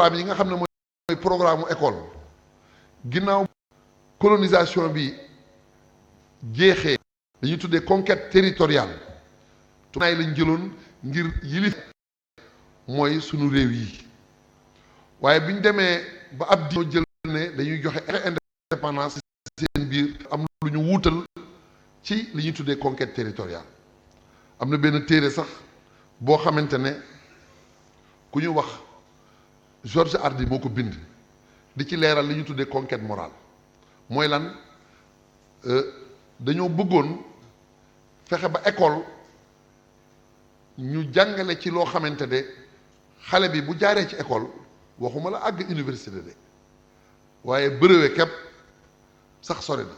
yi nga xam ne mooy programme école ginnaaw colonisation bi jeexee dañuy tuddee conquête territoriale tunaay lañ jëloon ngir yilif mooy sunu réew yi waaye bi ñu demee ba ab di jël ne dañuy joxe indépendance seen biir am lu ñu wuutal ci li ñuy tuddee conquête territoriale am na benn téere sax boo xamante ne ku ñu wax Georges Hardy moo ko bind di ci leeral li ñu tuddee conquête morale mooy lan dañoo bëggoon fexe ba école ñu jàngale ci loo xamante ne xale bi bu jaaree ci école waxuma la àgg université de waaye brevet képp sax sori na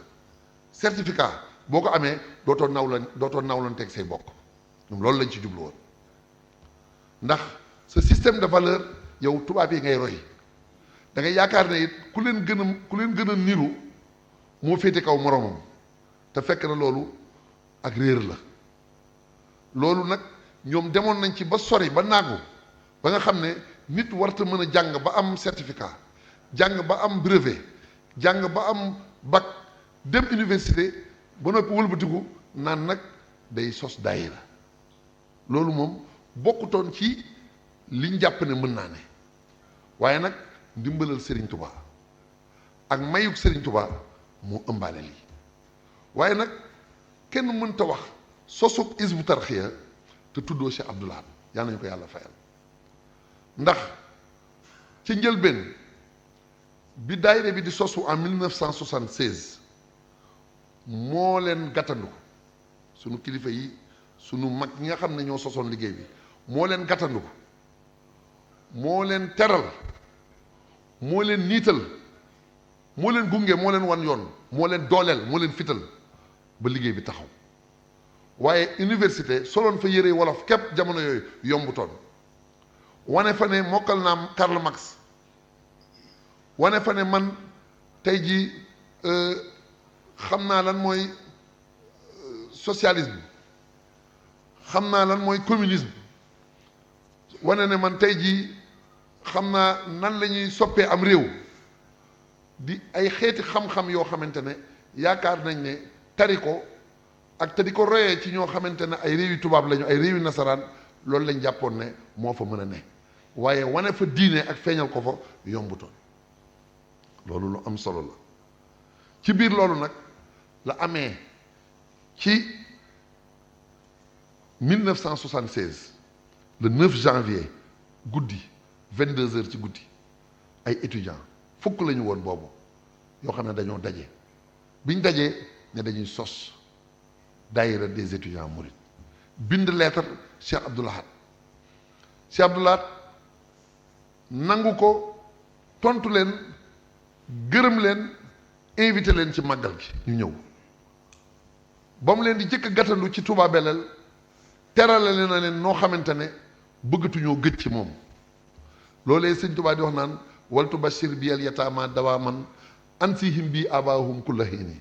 certificat boo ko amee dootoo nawlanteeg say bokk ñoom loolu lañ ci jublu woon ndax ce système de valeur yow tubaab yi ngay roy da ngay yaakaar ne it ku leen gën a niru moo féete kaw moromam te fekk na loolu ak réer la loolu nag ñoom demoon nañ ci ba sori ba naagu ba nga xam ne nit warta mën a jàng ba am certificat jàng ba am brevet jàng ba am bac dem université ba noppi wëlbatiku naan nag day sos daayira loolu moom bokkutoon ci liñ jàpp ne mën naa ne waaye nag ndimbalal Serigne Touba ak mayuk Serigne Touba moo ëmbaale lii waaye nag kenn mënta wax sosug Hizbut Tarqiyyah te tuddoo Cheikh Abdoul Ahad yàlla nañu ko yàlla fayal ndax ci njëlbeen bi daayira bi di sosu en 1976 moo leen gàttandu sunu kilifa yi sunu mag ñi nga xam ne ñoo sosoon liggéey bi moo leen gàttandu moo leen teral moo leen niital moo leen gunge moo leen wan yoon moo leen dooleel moo leen fital ba liggéey bi taxaw waaye université soloon fa yére wolof képp jamono yooyu yombutoon wane fa ne mokkal naa Karl Marx wane fa ne man tey jii xam naa lan mooy socialisme xam naa lan mooy communisme wane ne man tey jii xam naa nan la ñuy soppee am réew di ay xeeti xam-xam yoo xamante ne yaakaar nañ ne tari ko ak te di ko royee ci ñoo xamante ne ay réewi tubaab lañu ay réewi nasaraan loolu lañ jàppoon ne moo fa mën a ne waaye wane fa diine ak feeñal ko fa yombutoon loolu lu am solo la ci biir loolu nag la amee ci 1976 le 9 janvier guddi 22 heures ci guddi ay étudiants fukk la ñu woon boobu yoo xam ne dañoo daje biñ dajee ne dañuy sos daayira des étudiants mourides bind lettre Cheikh Abdoul Ahad Cheikh Abdoul Ahad nangu ko tontu leen gërëm leen invité leen ci màggal gi ñu ñëw ba mu leen di jëkk gàttandu ci Touba Belel terale na leen noo xamante ne bëggatuñoo gëj ci moom loolee sëñ Touba di wax naan waltu bashir bi al yataama dawaaman ansihim bi abaahum kulla hiini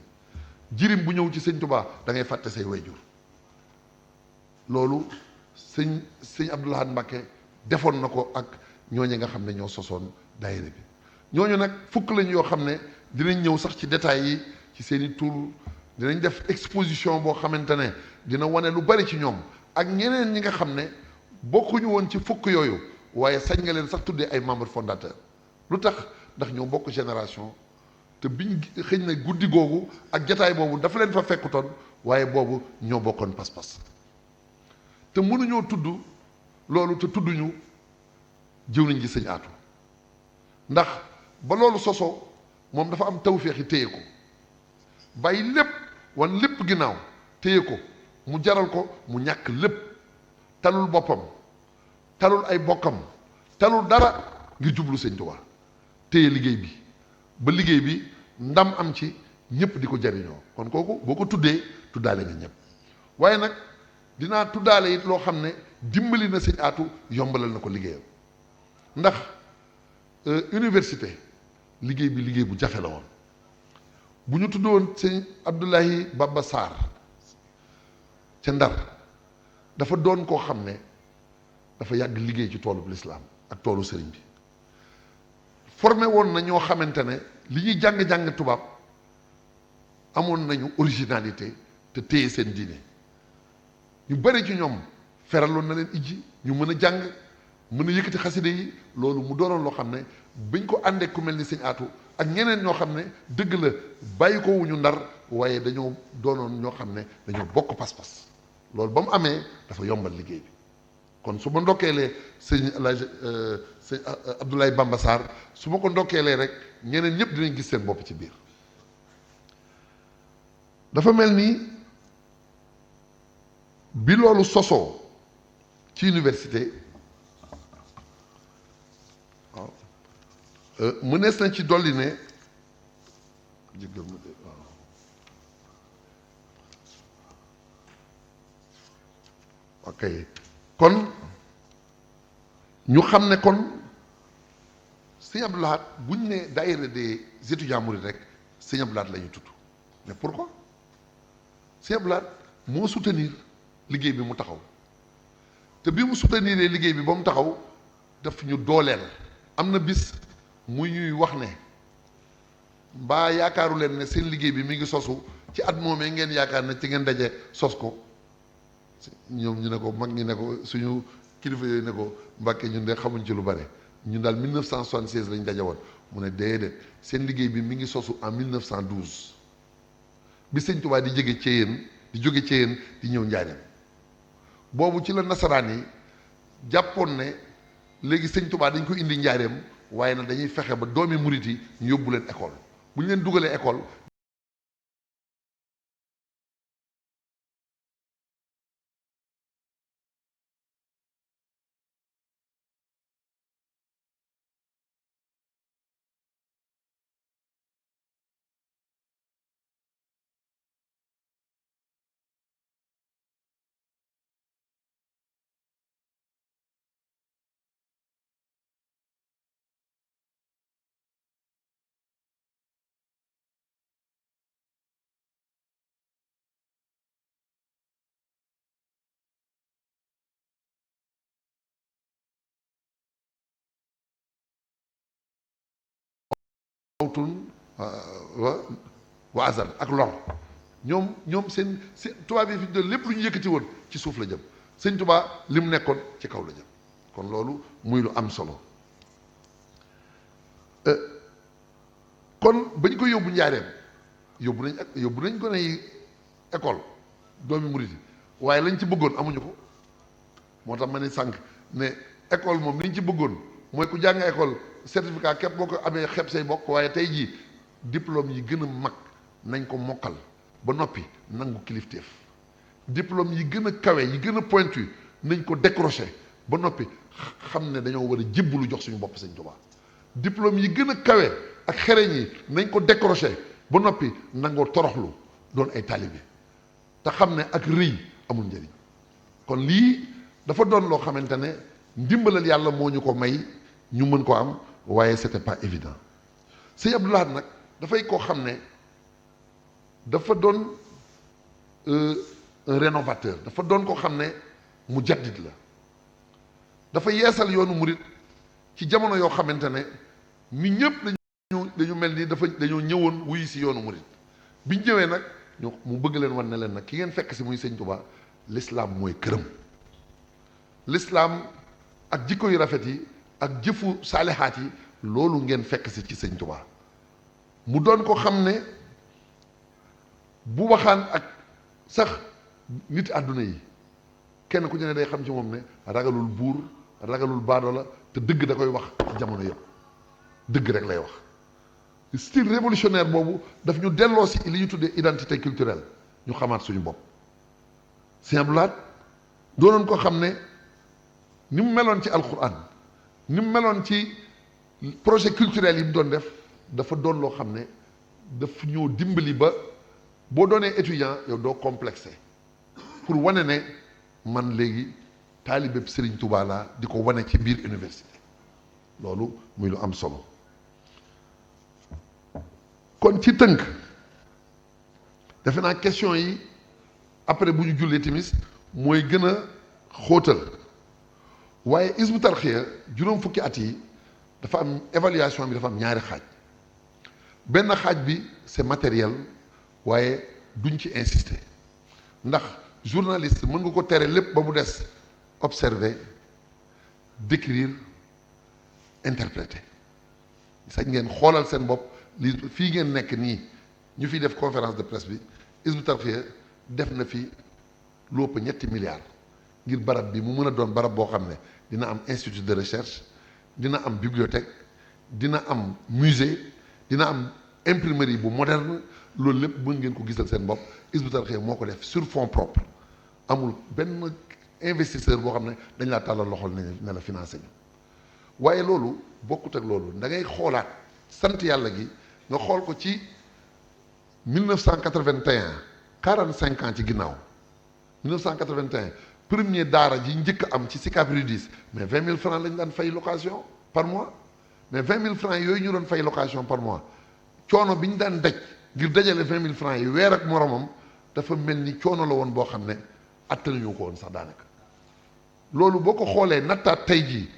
jirim bu ñëw ci sëñ Touba da ngay fàtte say wayjur loolu sëñ Abdoul Ahad Mbacké defoon na ko ak ñooñu nga xam ne ñoo sosoon daayira bi ñooñu nag fukk lañ yoo xam ne dinañ ñëw sax ci détails yi ci seeni tur dinañ def exposition boo xamante ne dina wane lu bari ci ñoom ak ñeneen ñi nga xam ne bokkuñu woon ci fukk yooyu waaye sañ nga leen sax tuddee ay membres fondateurs lu tax ndax ñoo bokk génération te biñ xëy na guddi googu ak jataay boobu dafa leen fa fekkutoon waaye boobu ñoo bokkoon pas-pas te mënuñoo tudd loolu te tudduñu jëwriñ ji sëñ Aatu ndax ba loolu sosoo moom dafa am tawféexi téye ko bàyyi lépp wan lépp ginnaaw téye ko mu jaral ko mu ñàkk lépp talul boppam talul ay bokkam talul dara ngir jublu sëñ Tuubaa téye liggéey bi ba liggéey bi ndam am ci ñëpp di ko jariñoo kon kooku boo ko tuddee tuddaale nga ñëpp waaye nag dinaa tuddaale it loo xam ne dimbali na sëñ Aatu yombalal na ko liggéeyam ndax université liggéey bi liggéey bu jafe la woon bu ñu tuddoon sëñ Abdoulahi Baba Sarr ca Ndar dafa doon koo xam ne dafa yàgg liggéey ci toolu lislaam ak toolu sëriñ bi formé woon na ñoo xamante ne li ñuy jàng-jàng tubaab amoon nañu originalité te téye seen diine ñu bari ci ñoom feraloon na leen ijji ñu mën a jàng mën a yëkkati xaside yi loolu mu doonoon loo xam ne biñ ko àndee ku mel ni sëñ Aatu ak ñeneen ñoo xam ne dëgg la bàyyi ko wuñu Ndar waaye dañoo doonoon ñoo xam ne dañoo bokk pas-pas loolu ba mu amee dafa yombal liggéey bi kon su ma ndokkeelee sëñ Alaaji sëñ Abdoulaye Bamba Sarr su ma ko ndokkeelee rek ñeneen ñëpp dinañ gis seen bopp ci biir dafa mel ni bi loolu sosoo ci université waaw mënees na ci dolli ne jéggal ma de waaw ok kon ñu xam ne kon sëñ Abdou Lahad buñ ne daayira des étudiants mourides rek sëñ Abdou Lahad la ñu tudd mais pourquoi sëñ Abdou Lahad moo soutenir liggéey bi mu taxaw te bi mu soutenir liggéey bi ba mu taxaw daf ñu dooleel am na bis mu ñuy wax ne mbaa yaakaaru leen ne seen liggéey bi mi ngi sosu ci at moomee ngeen yaakaar ne ci ngeen daje sos ko ñoom ñu ne ko mag ñi ne ko suñu kilifa yooyu ne ko Mbàkke ñun de xamuñ ci lu bare ñun daal 1976 lañ daje woon mu ne déedéet seen liggéey bi mi ngi sosu en 1912 bi sëñ Tuubaa di jóge Ceyeen di ñëw Njaaréem boobu ci la nasaraan yi jàppoon ne léegi sëñ Tuubaa dañ ko indi Njaaréem waaye nag dañuy fexe ba doomi murit yi ñu yóbbu leen école bu ñu leen dugalee école awtun wa azal ak lor ñoom seen tubaab yi fi ñu doon lépp lu ñu yëkkati woon ci suuf la jëm sëñ Tuubaa li mu nekkoon ci kaw la jëm kon loolu muy lu am solo kon bañ ko yóbbu njaareem yóbbu nañ ko ne école doomi murit yi waaye lañ ci bëggoon amuñu ko moo tax ma ne sànq ne école moom liñ ci bëggoon mooy ku jàng école certificat képp boo ko amee xeeb say bokk waaye tey jii diplôme yi gën a mag nañ ko mokkal ba noppi nangu kilifteef diplôme yi gën a kawe yi gën a pointu nañ ko décroché ba noppi xam ne dañoo war a jébbalu jox suñu bopp sëñ Tuubaa diplôme yi gën a kawe ak xereñ yi nañ ko décroché ba noppi nangoo toroxlu doon ay taalibe te xam ne ak rëy amul njëriñ kon lii dafa doon loo xamante ne ndimbalal yàlla moo ñu ko may ñu mën ko am waaye c'était pas évident sëñ Abdou Lahad nag dafay koo xam ne dafa doon un rénovateur dafa doon koo xam ne mu jaddit la dafa yeesal yoonu murit ci jamono yoo xamante ne mi ñëpp dañu mel ni dañoo ñëwoon wuyu si yoonu murit biñ ñëwee nag mu bëgg leen wan ne leen nag ki ngeen fekk si muy sëñ Tuubaa l'islam mooy këram l'islam ak jikko yu rafet yi ak jëfu saalihaat yi loolu ngeen fekk si ci sëñ Tuubaa mu doon ko xam ne bu waxaan ak sax nit àdduna yi kenn ku ci ne day xam ci moom ne ragalul buur ragalul baadoola te dëgg da koy wax ci jamono yëpp dëgg rek lay wax style révolutionnaire boobu daf ñu delloo si li ñu tuddee identité culturelle ñu xamaat suñu bopp Sëñ Abdou Lahad doonoon ko xam ne ni mu meloon ci alquran ni mu meloon ci projet culturel yi mu doon def dafa doon loo xam ne daf ñoo dimbali ba boo doonee étudiant yow doo complexé pour wane ne man léegi taalibe Serigne Touba laa di ko wane ci biir université loolu muy lu am solo kon ci tënk defe naa question yi après bu ñu jullee timis mooy gën a xóotal waaye Hizbut Tarqiyyah juróom fukki at yi dafa am évaluation bi dafa am ñaari xaaj benn xaaj bi c'est matériel waaye duñ ci insister ndax journaliste mën nga ko tere lépp ba mu des observer décrire interpréter sañ ngeen xoolal seen bopp li fii ngeen nekk nii ñu fiy def conférence de presse bi Hizbut Tarqiyyah def na fi lu ëpp ñetti milliards ngir barab bi mu mën a doon barab boo xam ne dina am institut de recherche dina am bibliothèque dina am musée dina am imprimerie bu moderne loolu lépp mën ngeen ko gisal seen bopp Hizbut Tarqiyyah moo ko def sur fonds propres amul benn investisseur boo xam ne dañ laa tàllal loxol ne la financé ñu waaye loolu bokkut ak loolu da ngay xoolaat sant yàlla gi nga xool ko ci 1981 45 ans ci ginnaaw 1981 premier daara ji njëkk am ci Sicap Rue 10 mais 20 000 francs lañ daan fay location par mois mais 20 000 francs yooyu ñu doon fay location par mois coono bi ñu daan daj ngir dajale 20 000 francs yi weer ak moromam dafa mel ni coono la woon boo xam ne attanuñu ko woon sax daanaka loolu boo ko xoolee nattaat tey jii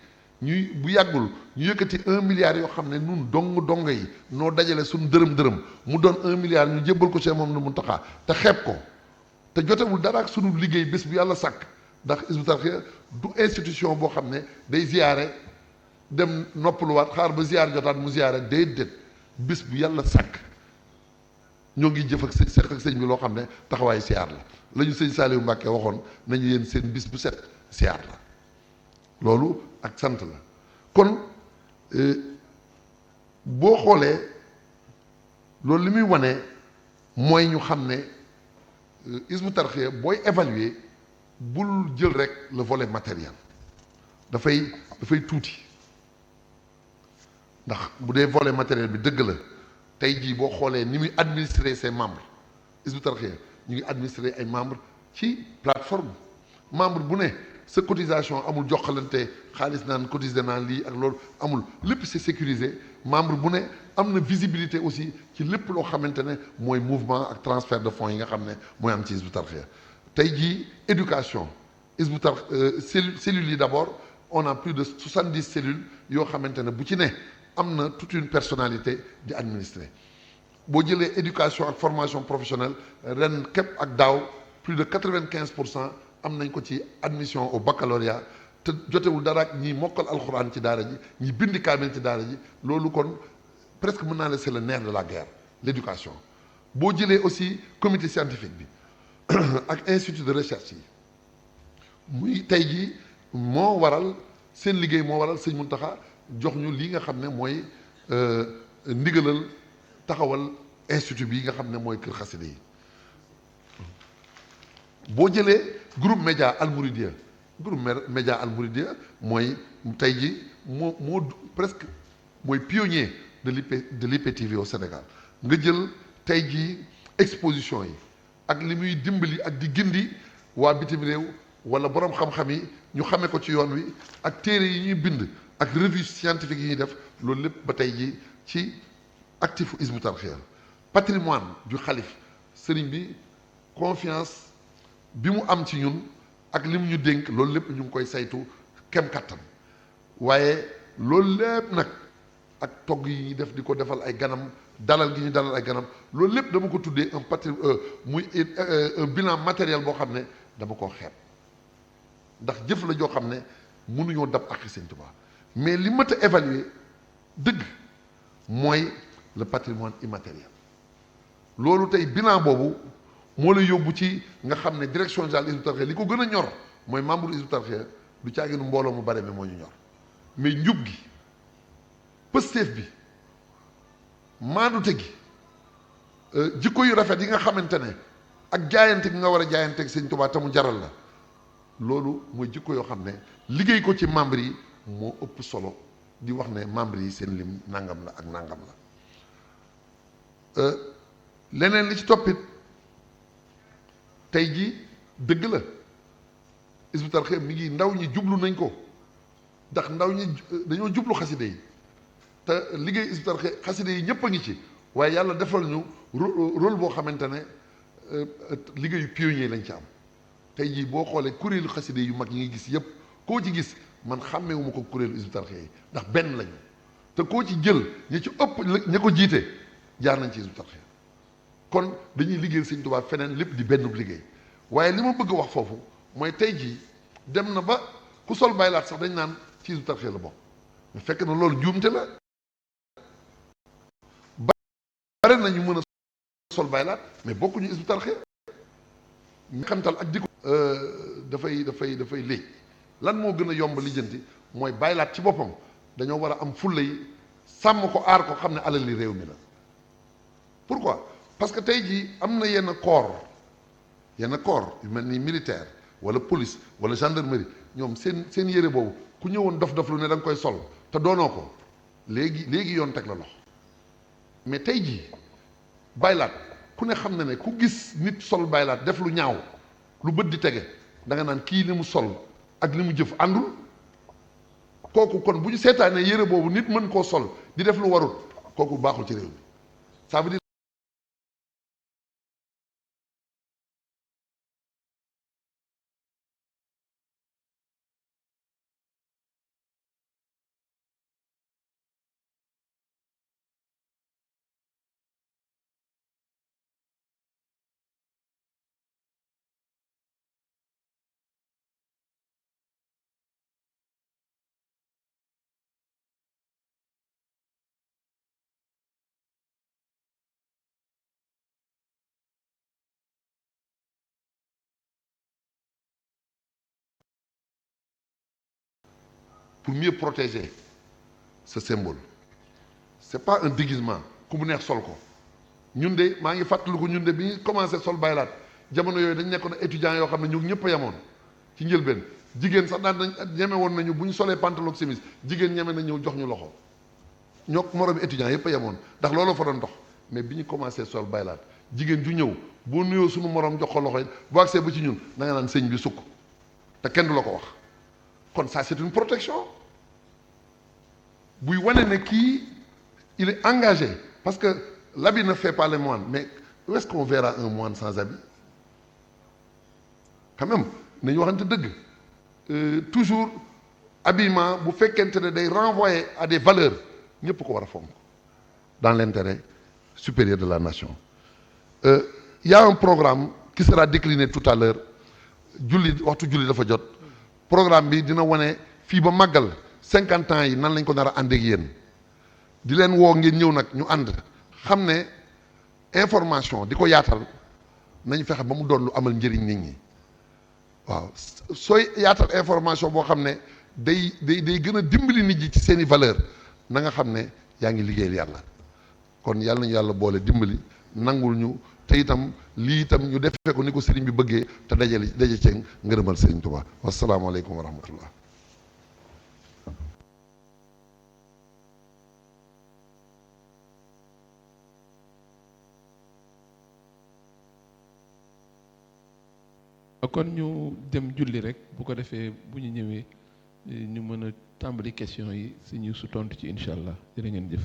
ñuy bu yàggul ñu yëkkati 1 milliard yoo xam ne nun dong yi noo dajale suñu dërëm mu doon 1 milliard ñu jébbal ko Cheikh Mouhamadou Mountakha te xeeb ko te jotewul dara ak sunu liggéey bés bu yàlla sàkk ndax Hizbut Tarqiyyah du institution boo xam ne day ziyaare dem noppaluwaat xaar ba ziyaar jotaat mu ziyaare déedéet bés bu yàlla sàkk ñoo ngi jëf ak seq ak sëñ bi loo xam ne taxawaayu siyaar la ñu sëñ Saliou Mbacke waxoon nañu yéen seen bis bu set siyaar la loolu ak sant la kon boo xoolee loolu li muy wane mooy ñu xam ne Hizbut Tarqiyyah booy évaluer bul jël rek le volet matériel dafay tuuti ndax bu dee volet matériel bi dëgg la tey jii boo xoolee ni muy administrer ses membres Hizbut Tarqiyyah ñu ngi administrer ay membres ci plateforme membre bu ne sa cotisation amul joxalante xaalis naan cotiser naan lii ak loolu amul lépp c'est sécurisé membre bu ne am na visibilité aussi ci lépp loo xamante ne mooy mouvement ak transfert de fonds yi nga xam ne mooy am ci Hizbut Tarqiyyah tey jii éducation Hizbut Tarqiyyah cellules yi d'abord on a plus de 70 cellules yoo xamante ne bu ci ne am na toute une personnalité di administrer boo jëlee éducation ak formation professionnelle ren képp ak daaw plus de 95% am nañ ko ci admission au baccalauréat te jotewul dara ak ñi mokkal alxuraan ci daara ji ñi bind kaamil ci daara ji loolu kon presque mën naa ne c'est le nerf de la guerre l'éducation boo jëlee aussi comité scientifique bi ak institut de recherche yi muy tey jii moo waral seen liggéey moo waral sëñ Mountakha jox ñu lii nga xam ne mooy ndigalal taxawal institut bi nga xam ne mooy kër xasida yi boo jëlee groupe média Al Mouridiyyah groupe média Al Mouridiyyah mooy tey ji moo presque mooy pionnier de l'IPTV au Sénégal nga jël tey jii exposition yi ak li muy dimbali ak di gindi waa bitim réew wala borom xam-xam yi ñu xamee ko ci yoon wi ak téere yi ñuy bind ak revue scientifique yi ñuy def loolu lépp ba tey ji ci actifu Hizbut Tarqiyyah patrimoine du xalif sëriñ bi confiance bi mu am ci ñun ak li mu ñu dénk loolu lépp ñu ngi koy saytu kem kattan waaye loolu lépp nag ak togg yi ñuy def di ko defal ay ganam dalal gi ñu dalal ay ganam loolu lépp dama ko tuddee muy un bilan matériel boo xam ne dama koo xeeb ndax jëf la joo xam ne mënuñoo dab ak Sëñ Tuubaa mais li mat a évaluer dëgg mooy le patrimoine immatériel loolu tey bilan boobu moo la yóbbu ci nga xam ne direction générale Hizbut Tarqiyyah li ko gën a ñor mooy membre Hizbut Tarqiyyah du caaginu mbooloo mu bare mi moo ñu ñor mais njub gi pësteef bi maandute gi jikko yu rafet yi nga xamante ne ak jaayante gi nga war a jaayanteeg Sëñ Tuubaa te mu jaral la loolu mooy jikko yoo xam ne liggéey ko ci membre yi moo ëpp solo di wax ne membre yi seen lim nangam la ak nangam la leneen li ci toppit tey jii dëgg la Hizbut Tarqiyyah mi ngi ndaw ñi jublu nañ ko ndax ndaw ñi dañoo jublu xaside yi te liggéey Hizbut Tarqiyyah xaside yi ñëpp a ngi ci waaye yàlla defal ñu rôle boo xamante ne liggéeyu pionnier lañ ci am tey jii boo xoolee kuréelu xaside yu mag yi ngi gis yëpp koo ci gis man xàmmewuma ko kuréelu Hizbut Tarqiyyah yi ndax benn lañu te koo ci jël ñi ci ëpp ña ko jiite jaar nañ ci Hizbut Tarqiyyah kon dañuy liggéeyal Sëñ Tuubaa feneen lépp di benn liggéey waaye li ma bëgg a wax foofu mooy tey jii dem na ba ku sol baylaat sax dañ naan ci Hizbut Tarqiyyah la bokk mais fekk na loolu juumte la bare nañu mën a sol baylaat mais bokkuñu Hizbut Tarqiyyah xamtal ak di ko dafay léegi lan moo gën a yomb lijjanti mooy baylaat ci boppam dañoo war a am fulla yi sàmm ko aar ko xam ne alal li réew mi la pourquoi parce que tey jii am na yenn corps yu mel ni militaire wala police wala gendarmerie ñoom seen yére boobu ku ñëwoon dof lu ne da nga koy sol te doonoo ko léegi yoon teg la loxo mais tey jii baylaat ku ne xam na ne ku gis nit sol baylaat def lu ñaaw lu bët di tege da nga naan kii li mu sol ak li mu jëf àndul kooku kon bu ñu seetaanee yére boobu nit mën koo sol di def lu warul kooku baaxul ci réew mi ça veut dire pour mieux protéger ce symbole c'est pas un déguisement ku mu neex sol ko ñun de maa ngi fàttaliku ñun de bi ñu commencé sol baylaat jamono yooyu dañ nekkoon étudiants yoo xam ne ñu ñëpp a yemoon ci njëlbeen jigéen sax daan nañ ñeme woon nañu bu ñu solee pantalon chemise jigéen ñeme na ñëw jox ñu loxo ñoo moroom étudiants yëpp a yemoon ndax loolu fa doon dox mais bi ñu commencé sol baylaat jigéen ju ñëw boo nuyoo suñu moroom jox ko loxo it boo agsee ba ci ñun da nga naan sëñ bi sukk te kenn du la ko wax kon ça c'est une protection buy wane ne kii il est engagé parce que l'habit ne fait pas le moine mais où est-ce qu'on verra un moine sans habit quand même nañu waxante dëgg toujours habillement bu fekkente ne day renvoyer à des valeurs ñëpp ko war a fonk dans l'intérêt supérieur de la nation il y a un programme qui sera décliné tout à l'heure waxtu julli dafa jot programme bi dina wane fii ba màggal 50 ans yi nan lañ ko nar a ànd ak yéen di leen woo ngeen ñëw nag ñu ànd xam ne information di ko yaatal nañ fexe ba mu doon lu amal njëriñ nit ñi waaw sooy yaatal information boo xam ne day gën a dimbali nit ñi ci seeni valeur na nga xam ne yaa ngi liggéeyal yàlla kon yàlla nañu yàlla boole dimbali nangul ñu te itam lii itam ñu defee ko ni ko sëriñ bi bëggee te daje ci ngërëmal sëriñ Tuubaa wasalaamaaleykum wa rahmatullah kon ñu dem julli rek bu ko defee bu ñu ñëwee ñu mën a tàmbali question yi si ñu su tontu ci incha allah jërë ngeen jëf.